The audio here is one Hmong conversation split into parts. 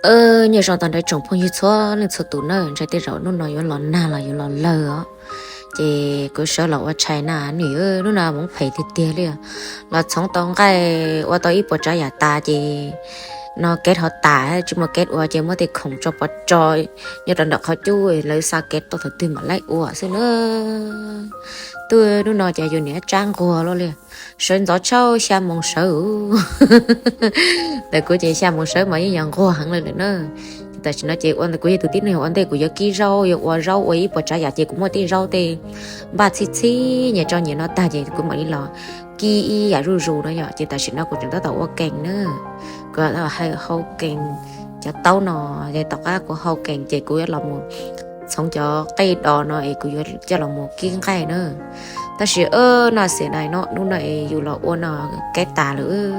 Nyob zoo tag nrho tsoom phooj ywg txhua leej txhua tus na, ntshai tej zaum hnub no yuav los nag los yuav los lawg os. Ces kuv sawv los ua tshais na, nws hnub no hmoov phem tiag tiag li. Los txhoov tau nqaij ua tau ib puas tsav yam tas ces no kev ho tas, tsis muaj kev ua ces muab tej khoom tso pov tso nyob rau nram qhov cub, lawv xa kev tuaj thaum twg mam li ua xwb na. Twb hnub no ces yus niam tsab nquag luaj li, sawv ntxov tshaj xya moos sawv. Ntawm kuv ces xya moos sawv mas yeej yog nquag heev li lawm na. Ces tam sim no ces ua ntawm kuv yog tus tib neeg ua ntej, kuv yuav kib zaub, yuav ua zaub ua ib puas tsav yam ces kuv muaj tej zaub tej npaj txhij txhij nyias tso nyias no tag ces kuv mam li los kib ib yam zuj zus no yom. Ces tam sim no kuv tseem tab tom ua kees na, kuv hau kees cov taub no, ces tom qab kuv hau kees ces kuv yuav los mus txhoov cov qej dos no es kuv yuav coj los mus kib nqaij na. Tab sis no xia dais no hnub no es yus los ua no kev tas lawm.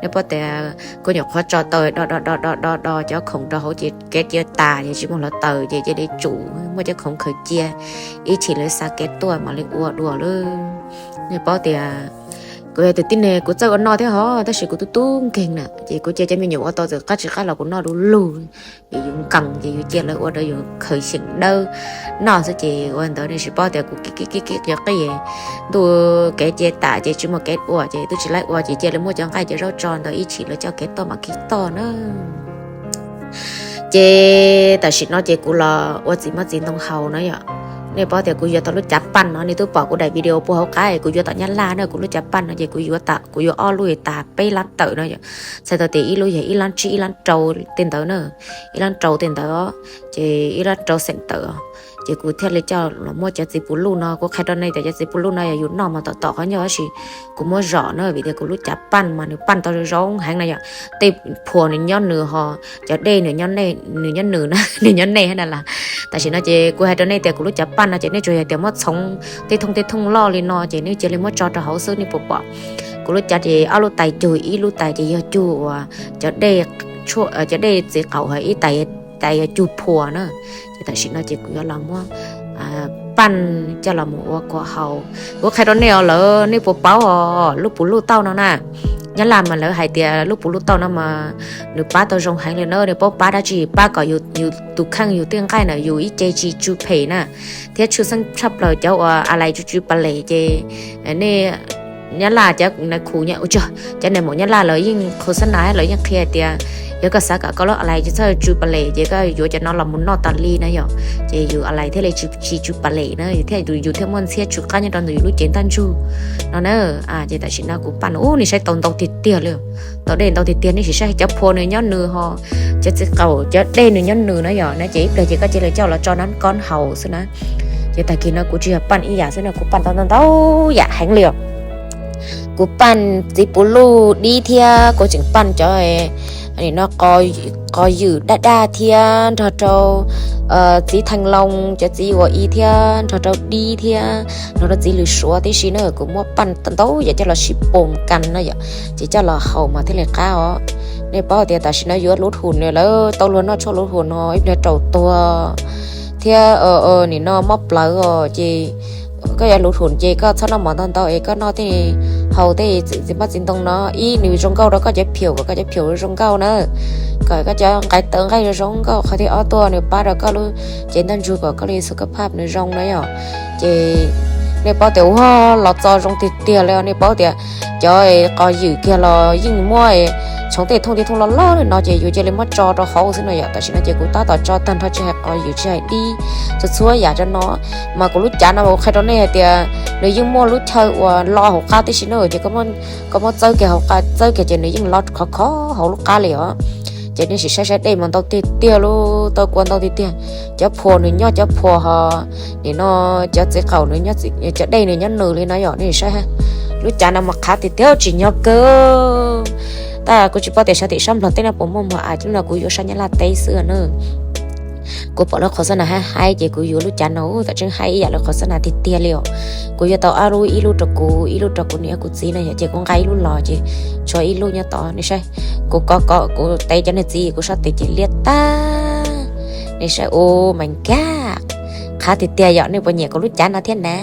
Nej paub tias kuv nyuam qhuav tso taw do do do do do do cov khoom rau hauv ces kev cia tas ces tsis muaj hluav taws ces cia li tsum muaj cov khoom khaws cia, ib chim lawv xa kev tuaj mam li ua dua lawm. Nej paub tias kuv yog tus tib neeg kuv txawj ua noj thiab hos, tab sis kuv tub tub nkeeg na ces kuv cia cov me nyuam ua tau txawm qab tsis qab los kuv noj du lug. Ces yus nkees ces yus cia lawv ua rau yus khaws xyeem dawb noj xwb ces ua ntawd nej tsis paub tias kuv kib kib kib kib qij ntuj kev cia tas ces tsis muaj kev ua ces twb tsis laib ua ces cia li muab cov nqaij cov zaub tso ntawd ib chim lawv coj kev tuaj mam kib toj na. Ces tam sim no ces kuv los ua txiv mab txiv ntoo haus na yom. Nej paub tias kuv yuav tau lub cav paj no, nej twb pom kuv daim video puag hauv qab kuv yuav tom Nyab Laj na, kuv lub cav paj no ces kuv yuav, kuv yuav ob lub tas peb lab tawm no yom. Txhais tau tias ib lub yog ib lab tsib ib lab rau tej ntawd na, ib lab rau tej ntawd, ces ib lab rau xeem tawm. Ces kuv thiaj li coj los muab cov txiv puv luj no, kuv qhia rau nej tias cov txiv puv luj no yog yus noj mas tom tom qhov ncauj tab sis kuv muab zom na vim tias kuv lub cav paj mas nws paj tau zoo heev na yom. Tej phuas nws nyob nws ho, cov dej nws nyob nws na, nws nyob nej na las. Tam sim no ces kuv hais rau nej tias kuv lub cav paj no ces nej tsuas yog tias muab txhoov tej thooj tej thooj loj li no ces nej cia li muab tso rau hauv xwb nej puas pom. Kuv lub cav ces ob lub tais cug, ib lub tais ces yog cug uas cov dej txiv qaum, ho ib tais, tais yog cug phuas na. Ces tam sim no ces kuv yuav los muab paj coj los mus ua kua haus. Kuv qhia rau nej os lawm nej puas paub os lub puv luj tauj no na. Nyab Laj mas lawv hais tias lub puv luj tauj no mas nws pab tau zoo heev li na. Nws paub pab dab tsi? Pab kom yus tus kheej yus tej nqaij na yus ib ce tsis tsw phem na, thiab tshwj xeeb tshaj plaws cov uas a lais tsw tsw pas les ces nej Nyab Laj cov nais khu, cov nais maum Nyab Laj lawv yeej qhu xab nas, lawv yeej qhia tias yog koj xav kom koj lub a lais tsis txhob tsw pas les ces koj yuav cov no los mus noj tas li na yom, ces yus a lais thiaj li tsis tsw pas les na, thiab yus thiaj muaj ntxhiab tsw qab nyob rau ntawm yus lub cev ntaj ntsug no na. Ces tam sim no kuv paj no ub nej saib tau ntau tiag tiag li, tau dej ntau tiag tiag, nej sim saib cov phuas nws nyob nws ho, cov txiv qaum cov dej nws nyob nws na yom, no ces ib pliag ces koj cia li coj los tso nab kob haus xwb na. Ces tag kis no kuv tsis yog paj ib yam xwb no, kuv paj ntau ntau ntau yam heev li os. Kuv paj txiv puv luj dib thiab kuv tseem paj cov no qos ywm daj daj thiab nrog rau txiv theej loo, cov txiv ua i thiab nrog rau dib thiab nrog rau txiv lws suav tib si na, kuv muab paj ntau yam coj los sib pom kas no yom, ces coj los haus mas thiaj li qab os. Nej paub tias tam sim no yuav lub thum nws lawv tau luag noj tshuaj lub thum no ib pliag raus tuag thiab nim no mob plawv os, ces koj yuav lub thum ces koj txhob noj mov ntau ntau es koj noj tej, haus tej txiv mab txiv ntoo no, ib nws zoo nkauj rau koj cov phiaum kom koj cov phiaum zoo nkauj na, kom koj cov nqaij tawv nqaij zoo nkauj, qhov thib ob tuaj nws pab rau koj lub cev ntaj ntsug kom koj li xu ka phaj nws zoo na yom. Ces nej paub tias ua los txo zoo tiag tiag li, nej paub tias cov qos ywm kiag los yeej muab txhoov tej thooj tej thooj loj loj li no ces yus cia li muab tso rau hauv xwb no yom. Tam sim no ces kuv tab tom tso tag nrho tsis hais qos ywm tsis hais dib, txhua txhua yam rau no, mas kuv lub cav no kuv qhia rau nej hais tias nws yeej muaj lub chaw uas lo hauv qab tib si na, ces koj muab txawb kiag hauv qab, txawb kiag ces nws yeej lo khov khov hauv lub qab li os. Ces nej sim saib saib dej mas ntau tiag tiag, lub tau kua ntau tiag tiag, cov phuas nws nyob cov phuas ho, nim no cov txiv qaum nws nyob, cov dej nws nyob nws li no yom. Nej saib lub cav no mas qhav tiag tiag tsis nyob kawg. Tab kuv tsis paub tias sab tim sab Nplog teb no puas muaj npog a, lub no kuv yuav sab Nyab Laj teb xwb na. Kuv pom lawv qhov xab nas haib haib ces kuv yuav lub cav no, tam tseeb haib ib yam lawv qhov xab nas tiag tiag li os. Kuv yuav tau ob lub, ib lub rau kuv, ib lub rau kuv niam kuv txiv no yom, ces kuv nqa ib lub los ces tshuav ib lub nyob tod. Nej saib, kuv kov kov kuv tev cov niag txiv kuv sab tes ces liab tag. Nej saib, u, mas nkag, qhav tiag tiag yom. Nej puas nyiam kuv lub cav no thiab na?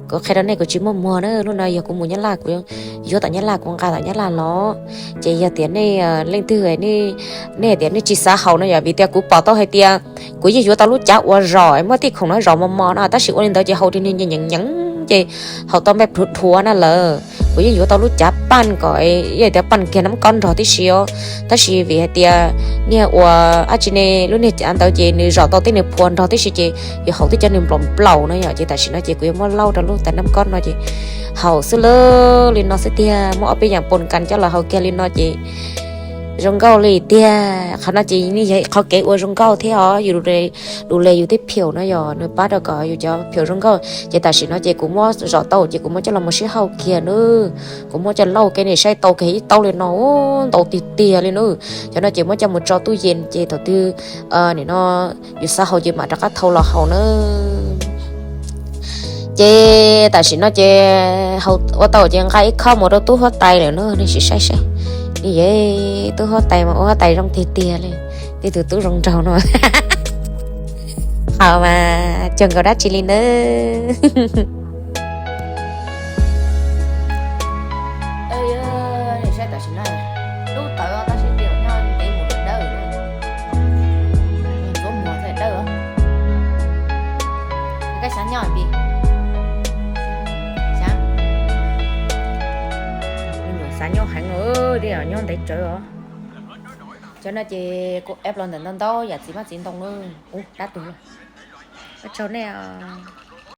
Kuv qhia rau nej, kuv tsis muaj muag na, lub no yog kuv mus Nyab Laj, kuv yuav tom Nyab Laj, kuv nqa tom Nyab Laj los. Ces yog tias nej leej twg nej tias nej tsis xav haus no yom, vim tias kuv pom tau hais tias kuv yeej yuav tau lub cav ua zom muaj tej khoom no zom mos mos no, tab sis ua li ntawd ces haus ces nws nyeem nyeem ces haus tau npej plhuav dhuav na lawm. Kuv yeej yuav tau lub cav paj kom, yog tias paj kiag nab kob nrog tib si os, tab sis vim hais tias niag ua dab tsi ne, lub niag cav ntawd ces nws zom tau tej nws phuam nrog tib si ces yuav haus twb cov nws nplaum nplaum no yom. Ces tam sim no ces kuv yuav muab lauj rau lub tais nab kob no ces haus xwb lawm, li no xwb tiag. Muab ob peb yaam pos kas coj los haus kiag li no ces zoo nkauj li tiag. Qhov no ces yog qhov kev ua zoo nkauj thiab os, yus du le yus tej phiaum no yom, nws pab rau kom yus cov phiaum zoo nkauj. Ces tam sim no ces kuv muab zom tau ces kuv muab coj los mus sib hauj kiag nawb. Kuv muab coj lauj kiag ne, saib tau kiag ib taub li no, ntau tiag tiag li nawb. Cov no ces muab coj mus tso tub yees ces thaum twg nim no yus xav haus ces mam rov qab thau los haus nawb. Ces tam sim no ces haus ua tau ces nqa ib khob mus rau tub huab tais lawm nawb, nej sim saib saib. Ni, tub huab tais mas ua huab tais zoo tiag tiag li, tej tus tub zoo nraug no. Haus mas cuag nkaus dab tsi li nawb. Saib tam sim no, lub tawv tab sis tej zaum nyob ntev mus dawb, ntxuav muag thiaj dawb. Koj xav nyob pis? Xav, xav nyob heev, tej zaum nyob ntev tsawv os. Cov no ces kuv eb los ntawm ntau ntau yam txiv mab txiv ntoo na. Ub, dab tuag lawm. Ua tsaug nej os.